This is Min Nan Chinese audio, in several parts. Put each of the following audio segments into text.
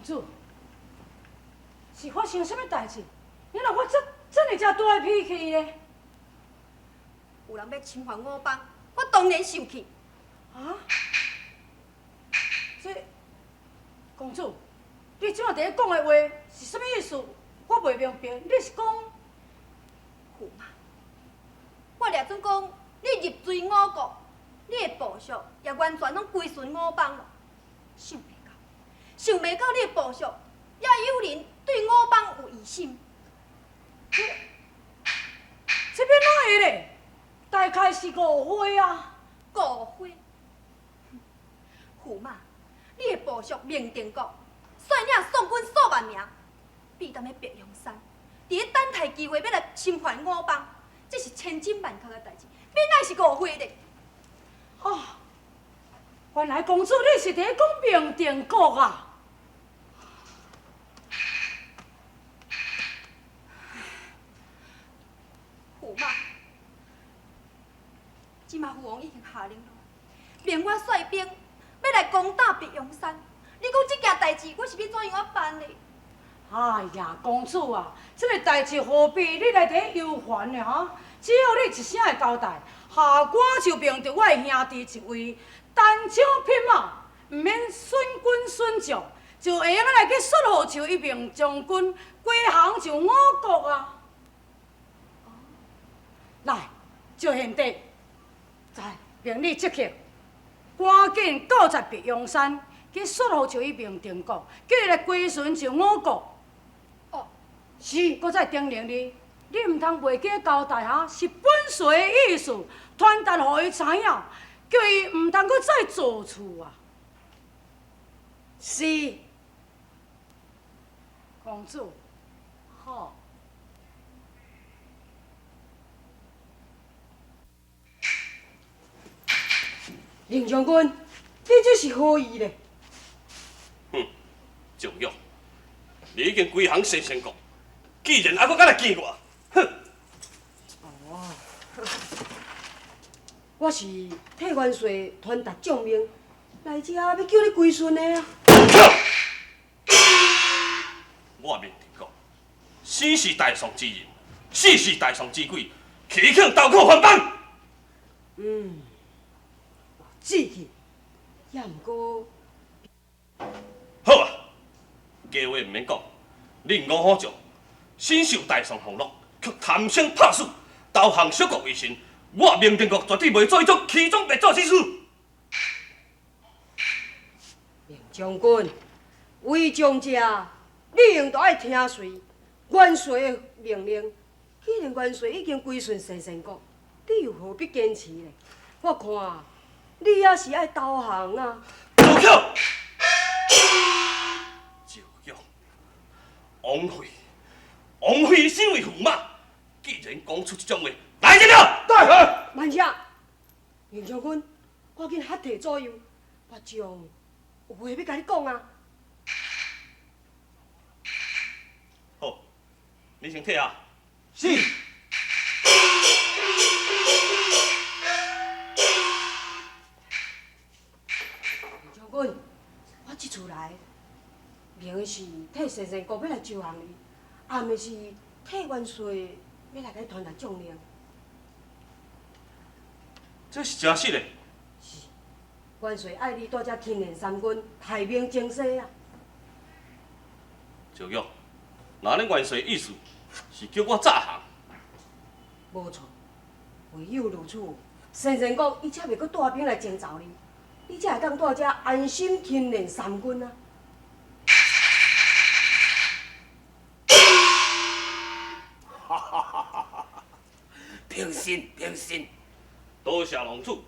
主，是發生啥物代誌？你若我這這爾遮大的脾氣呢？有人欲侵犯我邦，我當然受氣。啊？這公主，你這馬佇咧講的話是啥物意思？我袂明白。你是講駙馬？我掠準講，你入贅五國，你的部屬也完全攏歸順我邦咯。想袂到，想袂到你的部屬也有人對我邦有異心。這這欲哪會咧？大概是誤會啊！誤會？駙馬，你的部屬明定國率領宋軍數萬名，避踮咧白羊山，佇咧等待機會欲來侵犯我邦，這是千真萬確的代誌，欲哪是誤會咧？哦，原來公主你是佇咧講明定國啊！駙馬，這馬父王已經下令了，命我率兵欲來攻打白羊山。你講這件代誌，我是欲怎樣仔辦咧？哎呀，公主啊，這个代誌何必你來佇咧憂煩呢？哈，只要你一聲的交代，下官就命著我的兄弟一位單槍匹馬，毋免損軍損將，就會用來去說服就一名將軍歸降就五國啊！來，趙賢弟，來，命你即刻趕緊到達白羊山，去說服就一名定國，叫伊來歸順就五國。哦，是，閣再叮嚀你，你毋通袂記交代哈，是本帥的意思，傳達予伊知影，叫伊毋通閣再做錯啊。是，公主，好。林將軍，你這是何意咧？哼，趙勇，你已經歸降先勝國，既然猶閣敢來見我，哼！哦，我是替元帥傳達將命，來遮欲叫你歸順的啊！我明定國，生是大宋之人，死是大宋之鬼，豈肯投靠番邦？嗯，有志氣，也毋過。好啊，假話毋免講，恁五虎將身受大宋俸祿，卻貪生怕死，投降小國為臣，我明定國絕對袂做彼種欺宗滅祖之事。明將軍，為將者，理應著愛聽隨元帥的命令。既然元帥已經歸順先勝國，你又何必堅持呢？我看你也是愛投降啊！趙巧，趙勇，王妃，王妃身為駙馬，既然講出這種話，來人啊！對，慢些，明將軍，趕緊喝退左右，我將有話欲共你講啊！好，你先退下。是。明將軍，我這次來，明的是替先勝國欲來招降你，暗的是替元帥欲來共你傳達將令。這是真實的。是，元帥愛你帶遮訓練三軍，帶兵征西啊。趙勇，若恁元帥意思是叫我詐降？無錯，唯有如此，先勝國伊才袂閣帶兵來征召你，你才會當帶遮安心訓練三軍啊。哈哈哈哈哈！平身，平身，多謝龍主。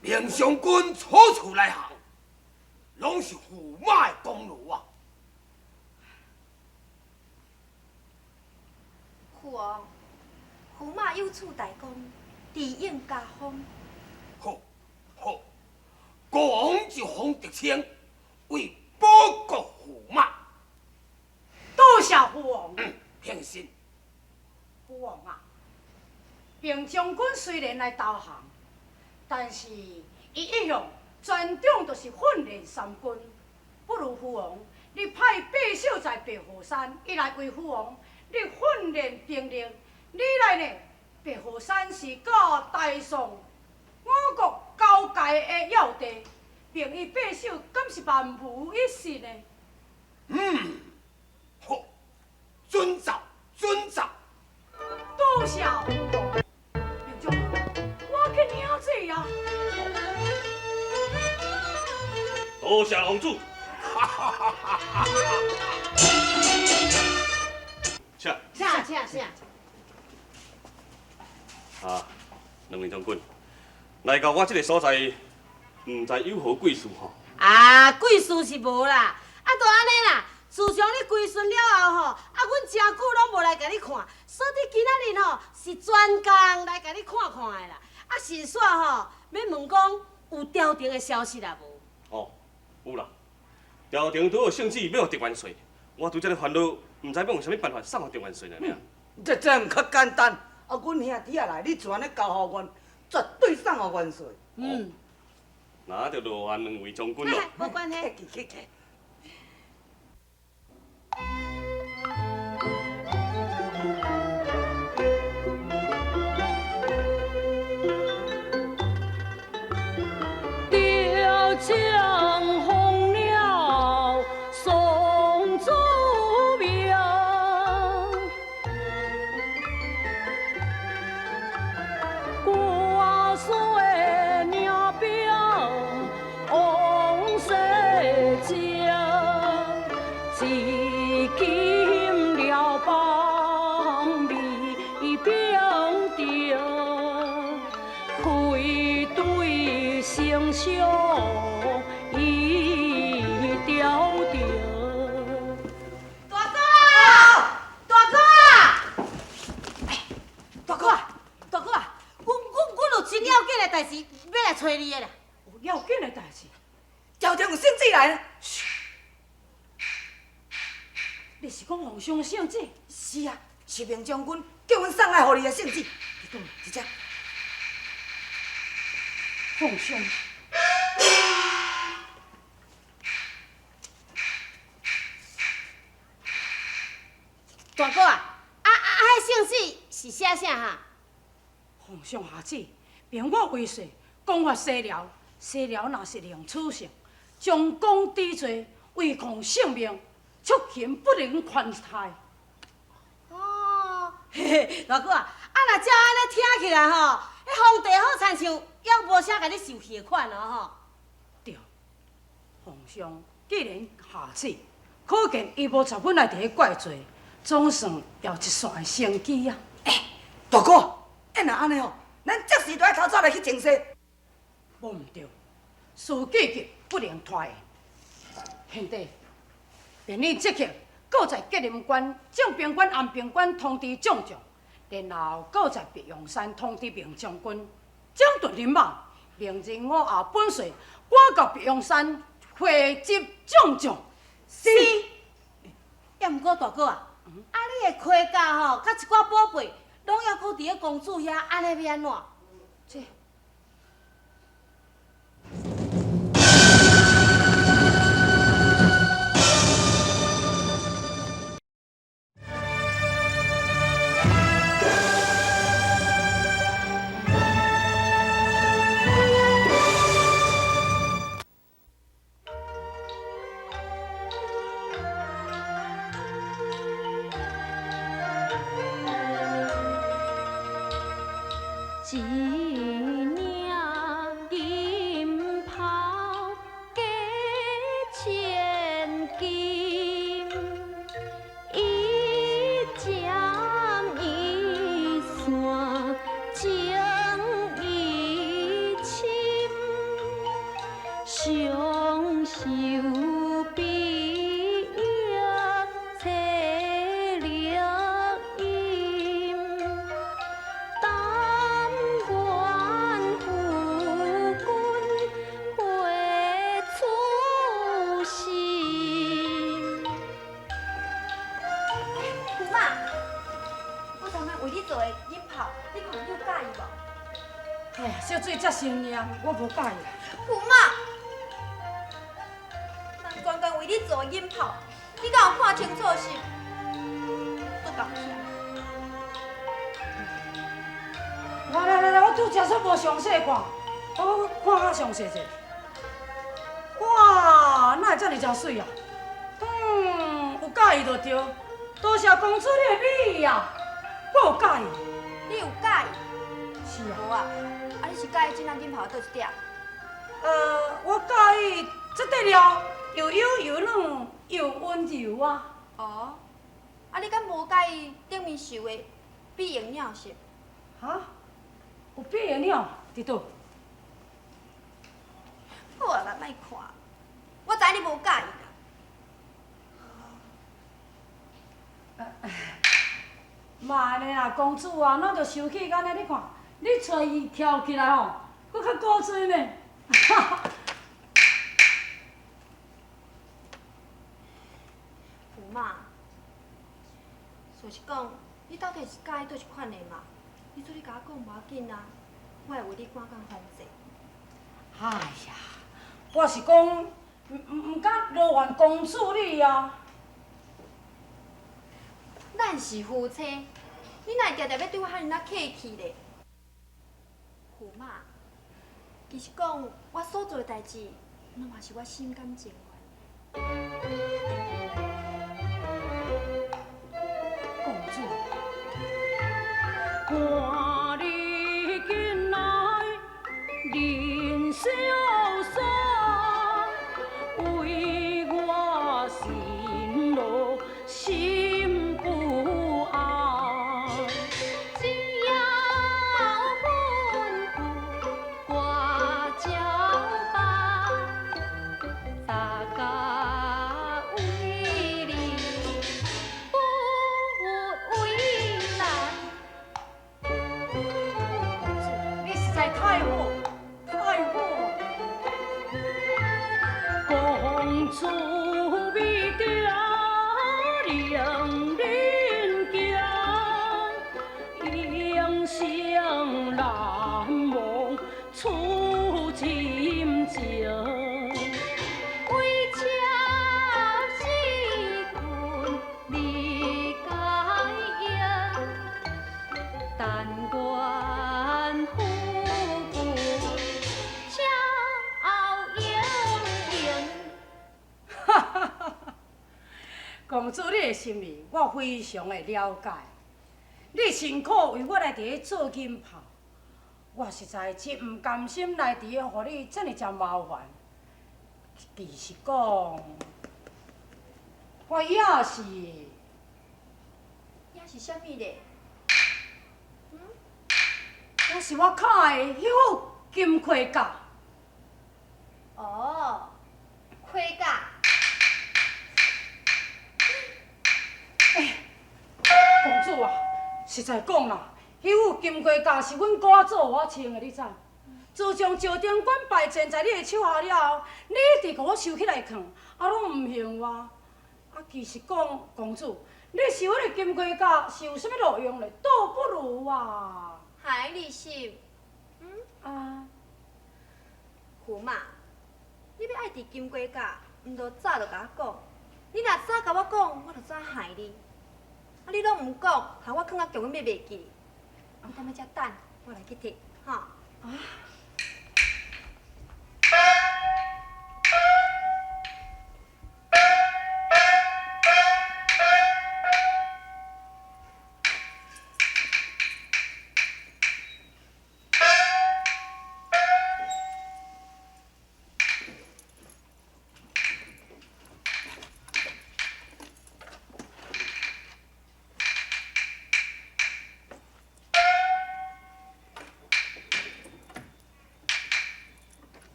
明將軍初次來降，攏是駙馬的功勞啊！父王，駙馬有此大功，理應加封。好，好，國王就封嫡稱為保國駙馬。多謝父王。平身。父王啊，平將軍雖然來投降，但是伊伊一向专长就是训练三军，不如父王，你派八守在白虎山，伊来为父王，你训练兵力，你来呢？白虎山是甲大宋五国交界的要地，命伊把守，敢是万无一失呢？嗯，好，遵照，遵照。多谢父王，明将军，我去领旨啊。多谢王主。请。请请请。啊，两位将军，来到我这个所在，毋知有何贵事吼？啊，贵事是无啦，啊，就按呢啦。自从你归顺了后吼，啊，阮诚久拢无来共你看，所以今仔日吼是专工来共你看看的啦。啊，顺续吼，欲问讲有朝廷的消息啊无？哦，有啦。朝廷拄有圣旨欲予郑元帅，我拄则咧烦恼，毋知欲用啥物办法送予郑元帅尔。这毋较简单。啊，阮兄弟仔来，你就按呢交予阮，绝对送予元帅。嗯。那就劳烦两位将军咯。无关系。客气客气。朝将红了送祖庙，挂帅领表往西江，一金了邦美平定，开对成双一条条。大哥啊，大哥啊！哎，大哥啊，大哥啊，阮有真要紧的代志欲来揣你的啦。有要紧的代志？朝廷有圣旨来了。你是讲皇上圣旨？是啊，是明将军叫阮送来予你的圣旨。你讲，伫遮。皇上。大哥啊，彼圣旨是写啥哈？皇上下旨，命我为帅，攻伐西辽。西辽若是令取胜，将功抵罪，唯恐性命，出擒不能宽待。哦，嘿嘿，大哥啊，啊若照按呢听起来吼，彼皇帝好亲像犹无啥共你受气款哦吼。对，皇上既然下旨，可见伊无插阮来伫咧怪罪，总算也有一线的生机啊！欸，大哥，欸，若按呢吼，咱这时就爱偷走来去前西。无毋对，事紧急不能拖延。贤弟，命你即刻阁在吉林关正兵官、暗兵官通知众将，然后阁在白羊山通知明将军，整顿人马，明日午后本帅赶到白羊山会集众将。是。也毋过大哥啊，啊你的盔甲吼，佮一寡宝贝，拢犹阁伫咧公主遐，按呢欲按怎？这。一领金袍加千金，一针一线情意深，双手比翼凄凉音，但愿夫君回初心。驸马，我昨昏为你做的银袍，你看你有佮意无？哎呀，小水遮生命，我无佮意啦。驸马，人专专为你做引炮，你敢有看清楚是？都共起来。来来来来，我拄才煞无详细看，我看较详细者。哇，哪会遮尔诚媠啊？嗯，有佮意就对。多谢公主你的美意啊，我有佮意。你有佮意？是啊。无啊，啊你是佮意这领锦袍佗一点？我佮意这块料又幼又软又温柔啊。哦，啊你敢无佮意顶面绣的碧蝇鸟是？哈？有碧蝇鸟伫佗？好啊啦，莫看，我知你无佮意啦。嘛按呢啦，公主啊，咱就收起安呢，你看，你揣伊翘起来吼，阁较古锥呢。驸马，就是讲，你到底是佮意佗一款的嘛？你做你共我讲无要紧啊，我会为你赶工方济。哎呀，我是讲，毋敢劳烦公主你啊。咱是夫妻，你哪会定定欲对我遐尔仔客气咧？驸马，其实讲我所做的代志，拢嘛是我心甘情愿。公主，看你近来人潇洒，为我辛劳心不安。只要吩咐我照办，大家为你不为难。你实在太好，太好！公主美德令人敬，永生难忘此深情。为妾是君你该应，但愿富贵笑盈盈。公主，你的心意我非常的了解。你辛苦为我来伫咧做锦炮，我实在真毋甘心来伫咧，予你遮尔济麻烦。其实讲，我也是，也是啥物咧？也是我敲的彼副金盔甲。哦，盔甲。公主啊，实在讲啦，彼副金盔甲是阮姑仔祖予我穿的，你知？自从赵长官败阵在你的手下了后，你一直予我收起来藏，啊，拢毋还我。啊，其实讲，公主，你收彼个金盔甲是有啥物路用咧？倒不如啊，害你是，啊，驸马，你欲爱戴金盔甲，毋著早就共我讲。你若早共我讲，我就早害你。啊，你拢毋讲，害我囥到强欲袂记。你踮咧遮等，我来去提，吼。啊。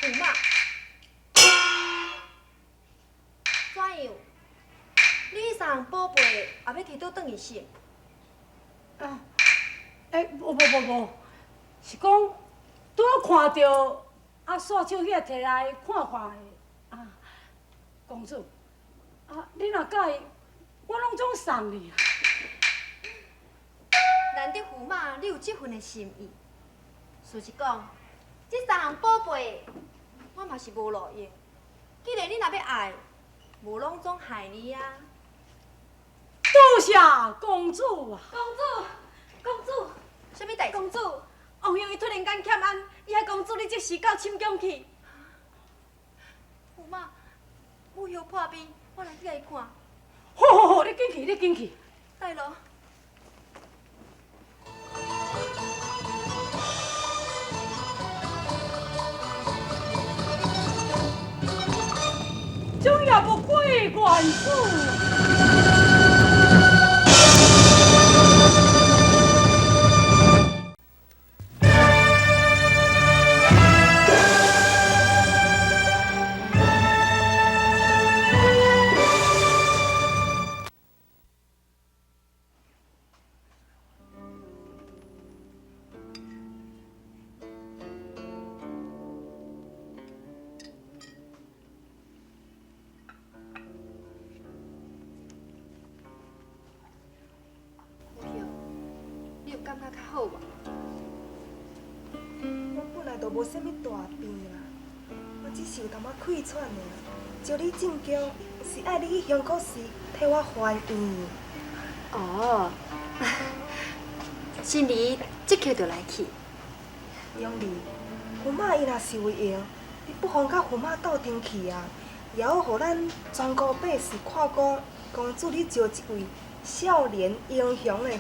驸马，怎样？你彼三项宝贝也欲提倒转去是？啊，欸，无无无无，是讲拄好看著，啊，煞手去提来看看的。啊，公主，啊，你若佮意，我攏總送你啊。難得駙馬，你有這份的心意。事實講，這三項寶貝，我嘛是無路用。既然你若欲愛，無攏總害你啊！多謝公主啊！公主，公主，啥物代志？公主，王兄伊突然間欠安，伊愛公主你即時到寢宮去。駙馬，母后破病，我來去共伊看。好好好，你緊去，你緊去。代勞。總也無過元主。母后，你有感覺較好無？我本來就無啥物大病啦，我只是有淡薄氣喘爾。招你進宮是愛你去香國寺替我還願。哦，心兒這刻就來去。永兒，駙馬伊若是有閒，你不妨佮駙馬鬥陣去啊，也好予咱全國百姓看講，公主你招一位少年英雄的駙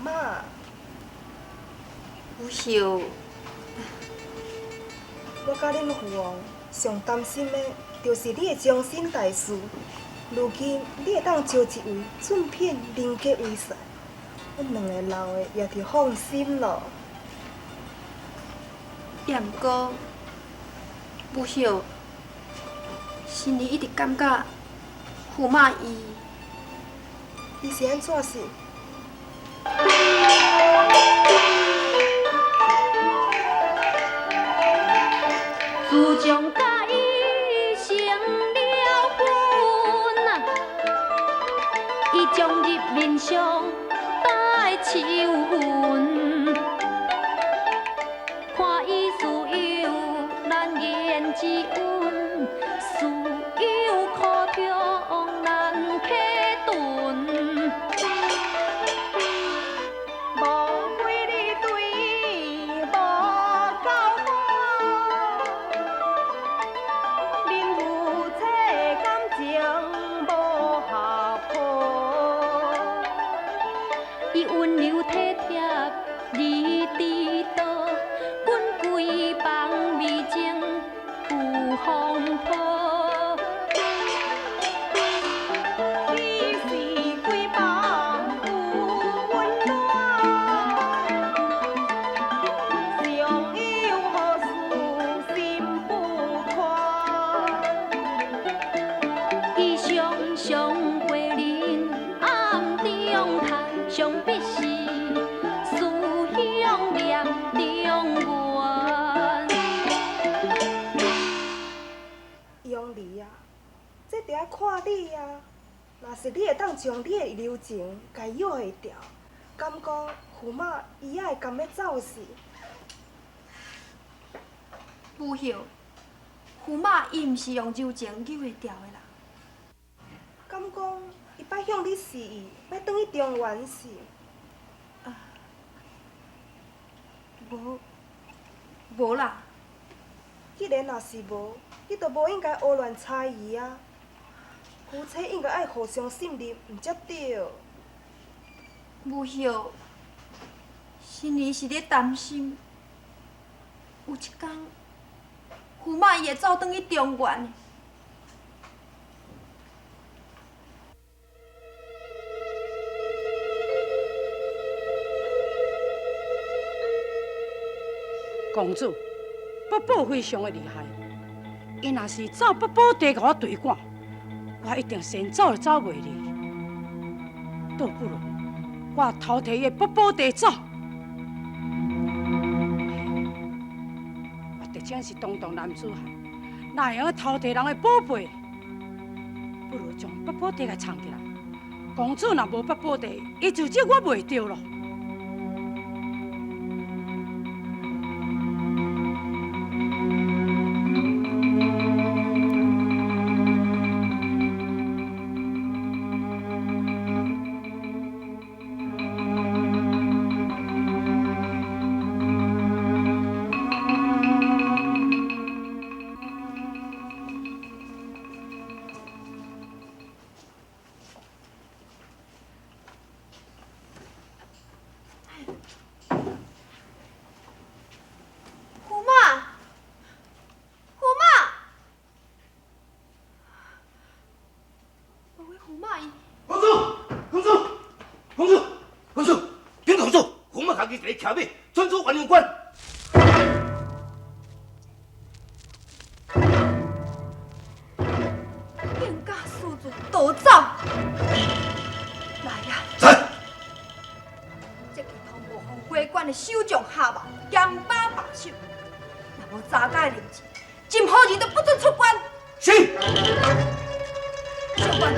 馬。母后，我佮恁父王上擔心的，就是你的終身大事。如今你會當招一位俊品人格為帥，阮兩个老的也就放心咯。也毋過，母后，心裡一直感覺駙馬伊，伊是按怎是？自從佮伊成了婚，伊終日面上帶愁雲，看伊似有難言之隱，似有苦衷難啟唇。無非你對伊無夠好，恁夫妻感情無合抱。伊溫柔體貼而知道，阮閨房美情有風波。你是閨房有溫暖，常有好事心不寬。伊常常陪恁暗中談，想必是思鄉念中原。永兒啊，這就愛看你啊。若是你會當將你的柔情共伊約會牢，敢講駙馬伊也會甘欲走勢。母后，駙馬伊毋是用柔情扭會牢的啦。敢講伊擺向你示意，欲轉去中原是？無，無啦。既然若是無，你就無應該胡亂猜疑啊。夫妻應該愛互相信任，毋才對。母后，心裡是咧擔心，有一天，駙馬伊會走轉去中原的。公主，北寶非常的厲害，伊若是走北寶地共我對趕，我一定先走就走袂離。倒不如我偷提伊的八寶袋走。我德清是堂堂男子漢，哪會用偷提人的寶貝？不如將八寶袋共藏起來，公主若無八寶地，伊就接我袂著囉。駙馬，駙馬，無話駙馬伊。公主，公主，公主，公主，稟公主，駙馬家己一个騎馬，轉出元陽關。竟敢私自逃走！來啊！在。這期通報予回關的守將下馬，嚴把把守。若無查家的令旨，任何人都不准出關。是。小官，